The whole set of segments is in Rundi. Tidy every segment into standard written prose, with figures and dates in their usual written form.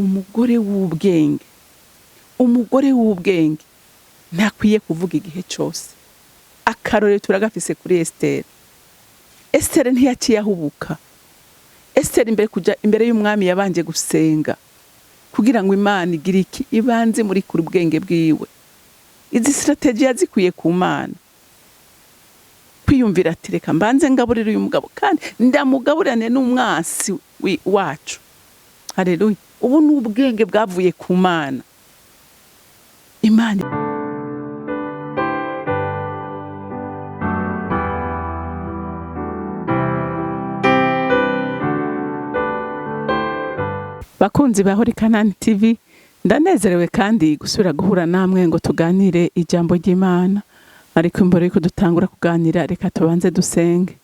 Umugore w'ubwenge, umugore w'ubwenge ntakwiye kuvuga igihe cyose. Akarorero turagafise kuri Esiteri. Esiteri ntiyaciye ahubuka. Esiteri imbere kuja imbere y'umwami yabanje gusenga kugira ngo Imana igire iki? Ibanze muri kure ubwenge bwiwe. Izi strategy yazikuye ku Mana. Kwiyumvira ati reka mbanze ngaburire uyu mugabo kandi ndamugaburirane n'umwansi wacu. Haleluya. Ubu ni ubwenge bwavuye ku Mana. Imana. Bakunzi ba Holy Canaan TV, ndanezerewe kandi gusubira guhura namwe ngo tuganire ijambo ry'Imana. Ariko imbere yuko dutangura kuganira, reka tubanze dusenge.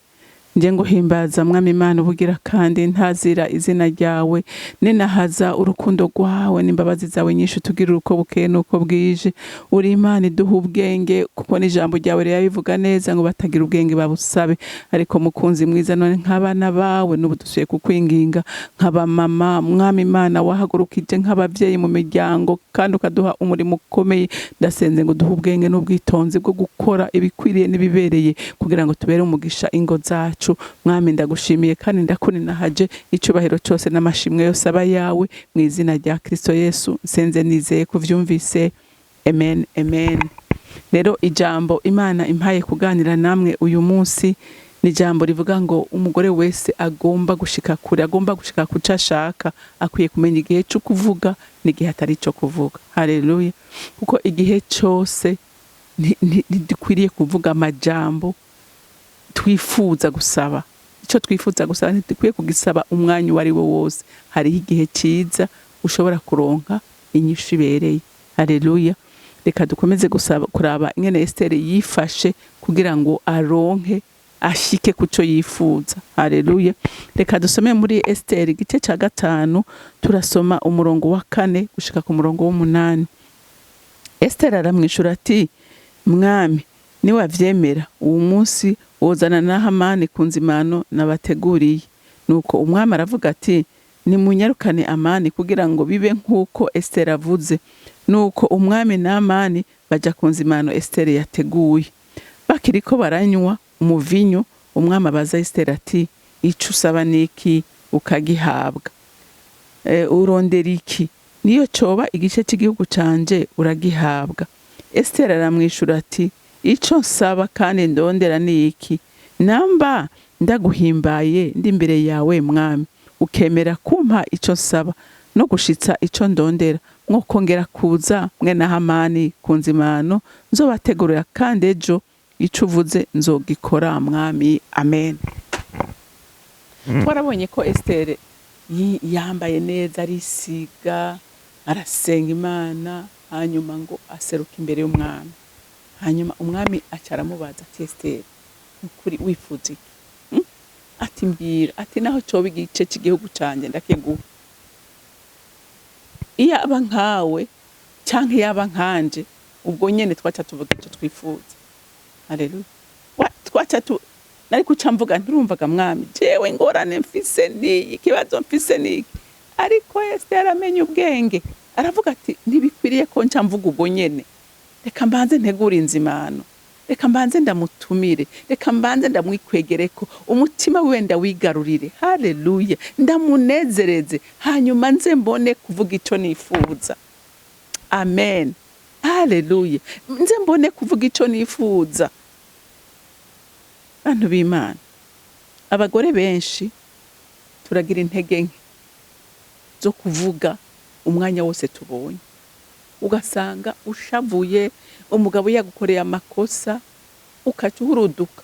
Nje nguhimbaza Mwami Imana ubugira kandi ntazira izina ryawe, ninahaza urukundo rwawe n'imbabazi zawe nyinshi utugirira uko bukeye n'uko bwije. Uri Imana iduha ubwenge, kuko n'ijambo ryawe rirabivuga neza ngo batagira ubwenge babusabe. Ariko mukunzi mwiza, none nk'abana bawe n'ubu dusuye kukwinginga nk'abamama, Mwami Imana wahagurukije nk'abavyeyi mu miryango kandi ukaduha umurimo ukomeye. Ndasenze ngo duhe ubwenge n'ubwitonzi bwo gukora ibikwiriye n'ibibereye kugira ngo tubere umugisha ingo zacu. Mwami ndagushimiye kandi ndakuninahaje, icubahiro cyose n'amashimwe yose aba yawe mu izina rya Kristo Yesu. Nsenze nizeye kuvyumvise. Amen, amen. Rero ijambo Imana impaye kuganira namwe uyu munsi ni ijambo rivuga ngo umugore wese agomba gushika kure, agomba gushika kuco ashaka, akwiye kumenya igihe cyo kuvuga n'igihe atari ico kuvuga. Haleluya. Kuko igihe cyose ntidukwiriye kuvuga amajambo twifuza gusaba. Icyo twifuza gusaba ntidukwiye kugisaba umwanya uwo ari wo wose. Hariho igihe cyiza ushobora kuronka inyishu ibereye. Haleluya. Reka dukomeze gusaba kuraba ingene Esiteri yifashe kugira ngo aronke ashike kuco yifuza. Haleluya. Reka dusome muri Esiteri igice ca 5, turasoma umurongo wa 4 gushika ku murongo w'umunani. Esiteri aramwishura ati Mwami, niwavyemera uwo munsi wozana na Hamani ku nzimano nabateguriye. Nuko umwami aravuga ati nimunyarukane Amani kugira ngo bibe nk'uko Esiteri avuze. Nuko umwami na Amani baja ku nzimano Esiteri yateguye. Bakiriko baranywa umuvinyu, umwami abaza Esiteri ati ico usaba niki ukagihabwa? Urondera iki? Niyo coba igice cy'igihugu canje uragihabwa. Esiteri aramwishura ati ico nsaba kandi ndondera ni iki? Namba ndaguhimbaye ndi imbere yawe mwami, ukemera kumpa ico nsaba no gushitsa ico ndondera, mwokongera kuza mwe na Hamani ku nzimano nzobategurira, kandi ejo ico uvuze nzogikora mwami. Amen. Twarabonye ko Esiteri yambaye neza, arisiga, arasenga Imana, hanyuma ngo aseruke imbere y'umwami. Hanyuma umwami aca aramubaza ati Esiteri, ukuri wifuza iki? Ati mbwira. Ati naho coba igice cy'igihugu canje ndakiguha. Iyo aba nkawe canke yaba nkanje, ubwo nyene twaca tuvuga ico twifuza. Haleluya. Twaca tu nari kuca mvuga ntirumvaga mwami, jewe ingorane mfise niyi, ikibazo mfise niki. Ariko Esiteri aramenya ubwenge, aravuga ati ntibikwiriye ko nca mvuga ubwo nyene, reka mbanze ntegure inzimano, reka mbanze ndamutumire, reka mbanze ndamwikwegereko, umutima wiwe ndawigarurire. Haleluya. Ndamunezereze, hanyuma nze mbone kuvuga ico nifuza. Amen. Haleluya. Nze mbone kuvuga ico nifuza. Bantu b'Imana, abagore benshi turagira intege nke zo kuvuga umwanya wose tubonye. Ugasanga ushavuye, umugabo yagukoreye amakosa, ukaca uhuruduka.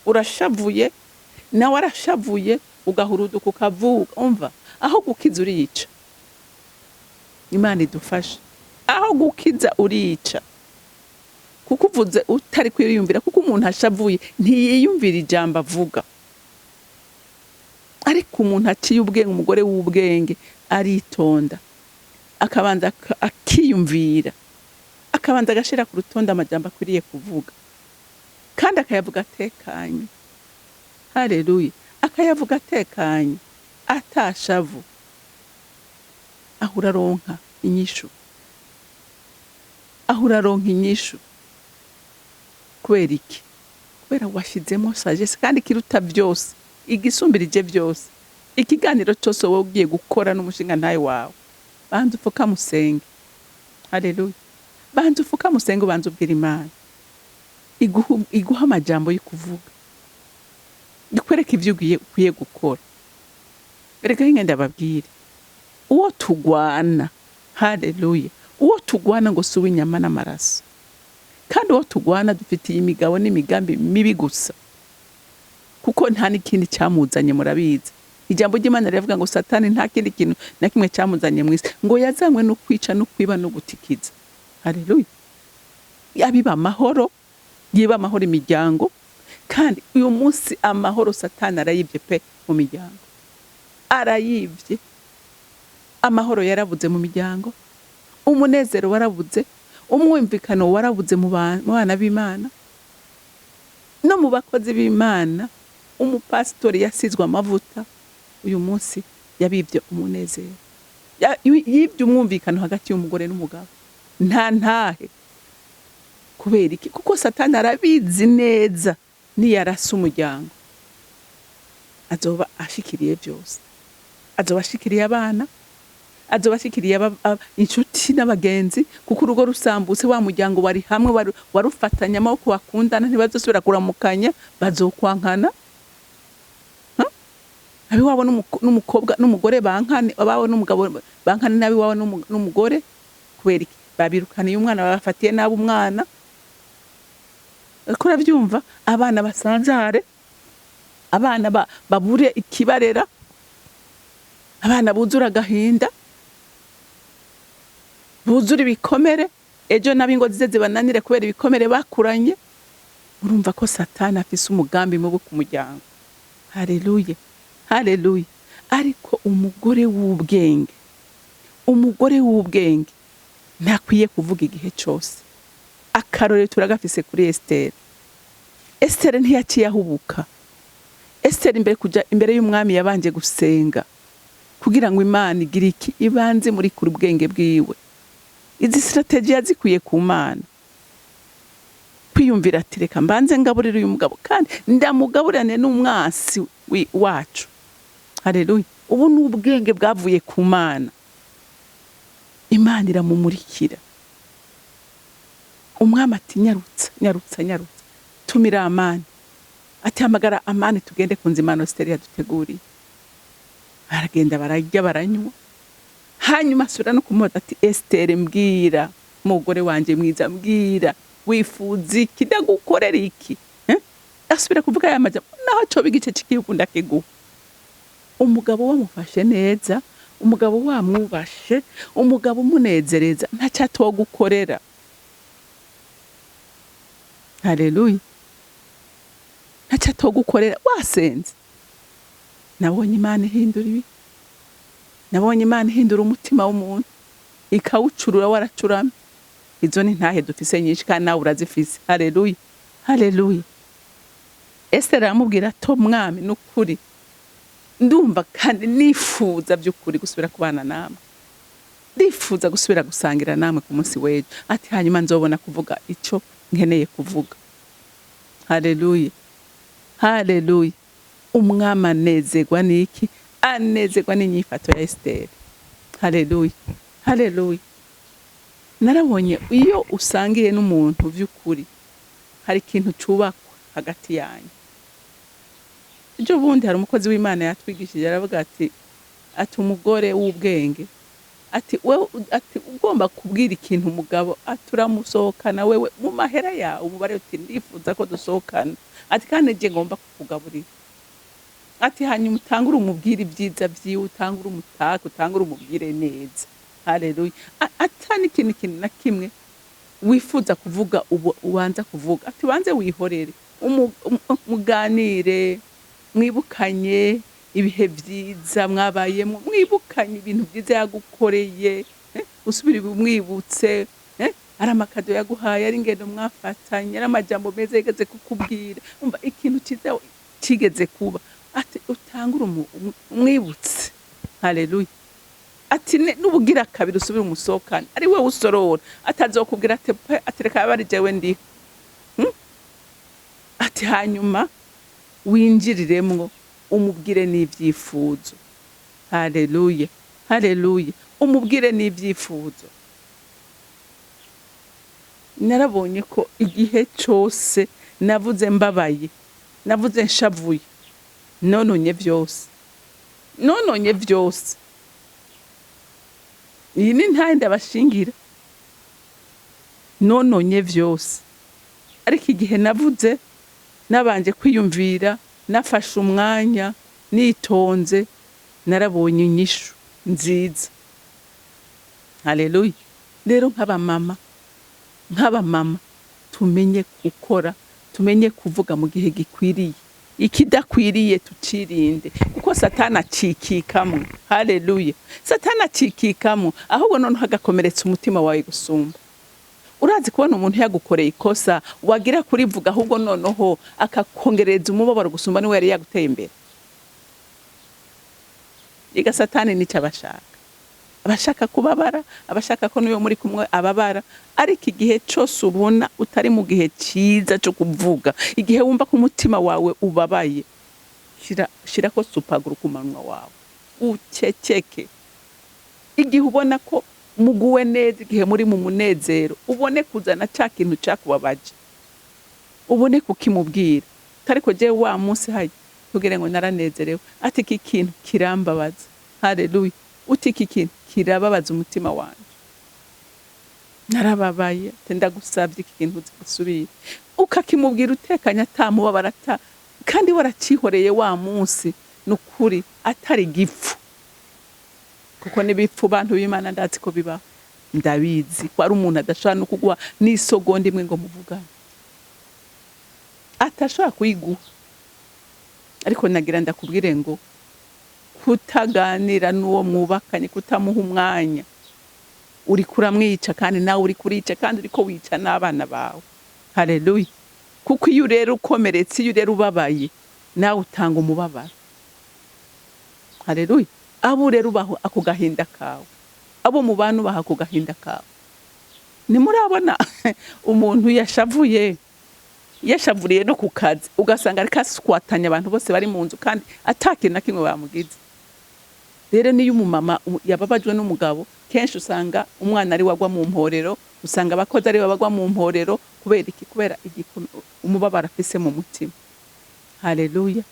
Urashavuye, nawe arashavuye, ugahuruduka ukavuga. Umva, aho gukiza urica. Imana idufashe. Aho gukiza urica. Kuko uvuze utari kwiyumvira, kuko umuntu ashavuye ntiyiyumvira ijambo avuga. Ariko umuntu aciye ubwenge, umugore w'ubwenge aritonda, akabanza akiyumvira, akabanza agashira ku rutonde amajambo akwiriye kuvuga, kandi akayavuga atekanye. Haleluya. Akayavuga atekanye, atashavu. Aho Aho uraronka inyishu, aho uraronka inyishu. Kubera iki? Kubera washyizemo sagesse. Kandi ikiruta byose, igisumbirije byose, ikiganiro cyose wowe ugiye gukora n'umushinga ntawe wawe, banza upfukamusenge. Haleluya! Banza upfukamusenge, ubanza ubwira Imana iguha amajambo yo kuvuga, ikwereka ibyo ukwiye gukora. Reka hinge ndababwire uwo tugwana. Haleluya! Uwo tugwana ngo si uw'inyama n'amaraso, kandi uwo tugwana dufitiye imigabo n'imigambi mibi gusa, kuko nta n'ikindi cyamuzanye. Murabizi, ijambo ry'Imana riravuga ngo Satani nta kindi kintu na kimwe cyamuzanye mu isi, ngo yazanywe no kwica no kwiba no gutikiza. Haleluya! Abiba amahoro, yiba amahoro imiryango. Kandi uyu munsi amahoro Satani arayibye pe mu miryango, arayibye. Amahoro yarabuze mu miryango, umunezero warabuze, umwumvikano warabuze mu bana b'Imana no mu bakozi b'Imana. Umupasitori yasizwe amavuta uyu munsi yabibye umunezero, yibye umwumvikano hagati y'umugore n'umugabo. Nta ntahe. Kubera iki? Kuko Satani arabizi neza, niyarasa umuryango azoba ashikiriye byose, azoba ashikiriye abana, azoba ashikiriye inshuti n'abagenzi, kuko urugo rusambutse, wa muryango wari hamwe, warufatanya amaboko, bakundana, ntibazosubira kuramukanya, bazokwankana. Abiwabo n'umukobwa n'umugore bankane, abawe n'umugabo bankane, n'abiwabo n'umugore. Kubera iki? Babirukaniye umwana, babafatiye nabi umwana. Uriko urabyumva? Abana basanzare, abana babure ikibarera, abana buzura agahinda, buzura ibikomere. Ejo nabo ingo zize zibananire kubera ibikomere bakuranye. Urumva ko Satani afise umugambi mubi ku muryango. Haleluya, haleluya! Ariko umugore w'ubwenge, umugore w'ubwenge ntakwiye kuvuga igihe cyose. Akarorero turagafise kuri Esiteri. Esiteri ntiyaciye ahubuka. Esiteri imbere kuja imbere y'umwami yabanje gusenga kugira ngo Imana igire iki? Ibanze muri kure ubwenge bwiwe. Izi stratégie yazikuye ku Mana, kwiyumvira ati: "Reka mbanze ngaburire uyu mugabo kandi ndamugaburirane n'umwansi wacu." Haleluya! Ubu ni ubwenge bwavuye ku Mana. Imana iramumurikira. Umwami ati: "Nyarutsa, nyarutsa, nyarutsa, tumira Amani." Ati: "Hamagara Amani, tugende ku nzu Imana Esiteri yaduteguriye." Baragenda, bararya, baranywa. Hanyuma asubira no kumubaza ati: "Esiteri, mbwira, mugore wanje mwiza, mbwira, wifuza iki? Ndagukorera iki?" Eh? Asubira kuvuga aya majambo: "Naho coba igice c'igihugu, ndakiguha." Umugabo wamufashe neza, umugabo wamwubashe, umugabo umunezereza, ntacyo atogukorera. Haleluya! Ntacyo atogukorera wasenze. Nabonye Imana ihindura ibi, nabonye Imana ihindura umutima w'umuntu, ikawucurura waracuramye. Izo ni ntahe dufise nyinshi, kandi nawe urazifise. Haleluya, haleluya! Esiteri aramubwira ato: "Mwami, nukuri ndumva kandi nifuza by'ukuri gusubira kubana namwe, ndifuza gusubira gusangira namwe ku munsi w'ejo." Ati: "Hanyuma nzobona kuvuga icyo nkeneye kuvuga." Haleluya, haleluya! Umwami anezerwa n'iki? Anezerwa n'inyifato ya Esiteri. Haleluya, haleluya! Narabonye iyo usangiye n'umuntu by'ukuri, hari ikintu cubakwa hagati yanyu. Ejo bundi hari umukozi w'Imana yatwigishije, aravuga ati umugore w'ubwenge, ati wewe, ati ugomba kubwira ikintu umugabo, ati uramusohokana wewe mu mahera yawe, umubare, uti: "Ndifuza ko dusohokana," ati "kandi je ngomba kukugaburira." Ati hanyuma utangure umubwire ibyiza vyiwe, utangure umutake, utangure umubwire neza. Haleluya! Ata n'ikintu kintu na kimwe wifuza kuvuga ubu ubanza kuvuga, ati ubanze wihorere, muganire, mwibukanye ibihe vyiza mwabayemo, mwibukanye ibintu vyiza yagukoreye, usubire umwibutse, ari ama cadeaux yaguhaye, ari ingendo mwafatanye, ari amajambo meza yigeze kukubwira. Umva, ikintu ciza kigeze kuba, ati utangure umwibutse. Haleluya! Ati n'ubugira kabiri usubire umusohokane, ari we usorora, atazokubwira ati pe, ati reka abe ari jewe ndiho. Ati hanyuma winjiriremwo, umubwire n'ivyifuzo. Haleluya, haleluya! Umubwire n'ivyifuzo. Narabonye ko igihe cose navuze mbabaye, navuze nshavuye, nononye vyose, nononye vyose. Iyi ni ntahe ndabashingira, nononye vyose. Ariko igihe navuze nabanje kwiyumvira, nafashe umwanya, nitonze, narabonye inyishu nziza. Haleluya! Rero nk'abamama tumenye gukora, tumenye kuvuga mu gihe gikwiriye, ikidakwiriye tucirinde, kuko Satani acikikamwo. Haleluya! Satani acikikamwo, ahubwo noneho agakomeretsa umutima wawe gusumba. Urazi kubona umuntu yagukoreye ikosa, wagira kurivuga, ahubwo noneho akakongereza umubabaro gusumba niwe yari yaguteye imbere. Iga Satani nico abashaka, abashaka kubabara, abashaka ko n'uyo muri kumwe ababara. Ariko igihe cose ubona utari mu gihe ciza co kuvuga, igihe wumva ko umutima wawe ubabaye, shirako super glue ku munwa wawe, uceceke. Igihe ubona ko muguwe neza, igihe muri mu munezero, ubone kuzana ca kintu cakubabaje, ubone kukimubwira. Ariko jewe wa munsi hayi kugira ngo naranezerewe, ati iki kintu kirambabaza. Haleluya! Uti iki kintu kirababaza umutima wanje, narababaye, ati ndagusavye iki kintu gisubire. Ukakimubwira utekanye, atamubabara, ata kandi waracihoreye wa munsi, nukuri atari gipfu, kuko n'ibipfu, bantu b'Imana, ndazi ko bibaho, ndabizi ko ari umuntu adashobora no kuguha n'isogonda imwe ngo muvugane, atashobora kuyiguha. Ariko nagira ndakubwire ngo kutaganira n'uwo mwubakanye, kutamuha umwanya, uriko uramwica, kandi nawe uriko urica, kandi uriko wica n'abana bawe. Haleluya! Kuko iyo urera ukomeretse, iyo urera ubabaye, nawe utanga umubabaro. Haleluya! Abo urera ubaho ako gahinda kawe, abo mubana ubaha ako gahinda kawe. Ntimurabona umuntu yashavuye, yashavuriye no ku kazi, ugasanga ariko aswatanya abantu bose bari mu nzu, kandi ata kintu na kimwe bamugize? Rero niyo umumama yababajwe n'umugabo, kenshi usanga umwana ari wagwa mu mporero, usanga abakozi ari bo bagwa mu mporero. Kubera iki? Kubera umubabaro afise mu mutima. Haleluya,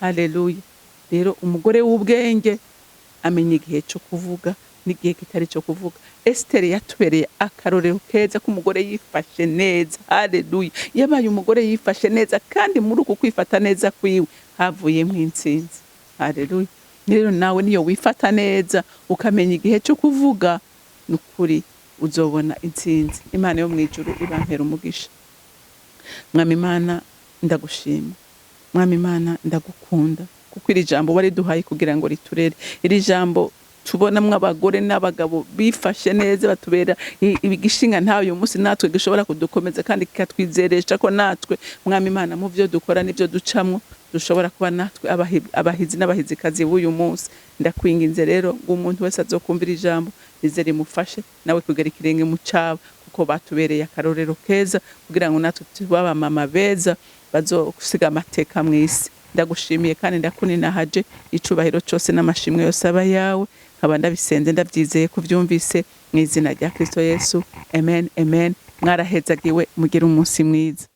haleluya! Rero umugore w'ubwenge amenya igihe cyo kuvuga n'igihe kitari cyo kuvuga. Esiteri yatubereye akarorero keza k'umugore yifashe neza. Haleluya! Yabaye umugore yifashe neza, kandi muri uku kwifata neza kwiwe havuyemo intsinzi. Haleluya! Rero nawe niyo wifata neza, ukamenya igihe cyo kuvuga, ni ukuri uzobona intsinzi. Imana yo mu ijuru ibampera umugisha. Mwami Imana, ndagushima. Mwami Imana, ndagukunda, kuko iri jambo wariduhaye kugira ngo riturere. Iri jambo tubonamwo abagore n'abagabo bifashe neza, batubera igishinga ntawe uyu munsi natwe gishobora kudukomeza kandi kikatwizeresha ko natwe, Mwami Imana, mu byo dukora n'ibyo ducamwo, dushobora kuba natwe abahizi n'abahizikazi b'uyu munsi. Ndakwinginze rero ngo umuntu wese azokumvira ijambo rize rimufashe nawe kugera ikirenge mu cabo, kuko batubereye akarorero keza kugira ngo natwe tube abamama beza bazogusiga amateka mw'isi. Ndagushimiye kandi ndakuninahaje. Icubahiro cose n'amashimwe yose aba yawe. Nkaba ndabisenze ndabyizeye ko uvyumvise, mu izina rya Kristo Yesu, amen, amen. Mwarahezagiwe, mugire umunsi mwiza.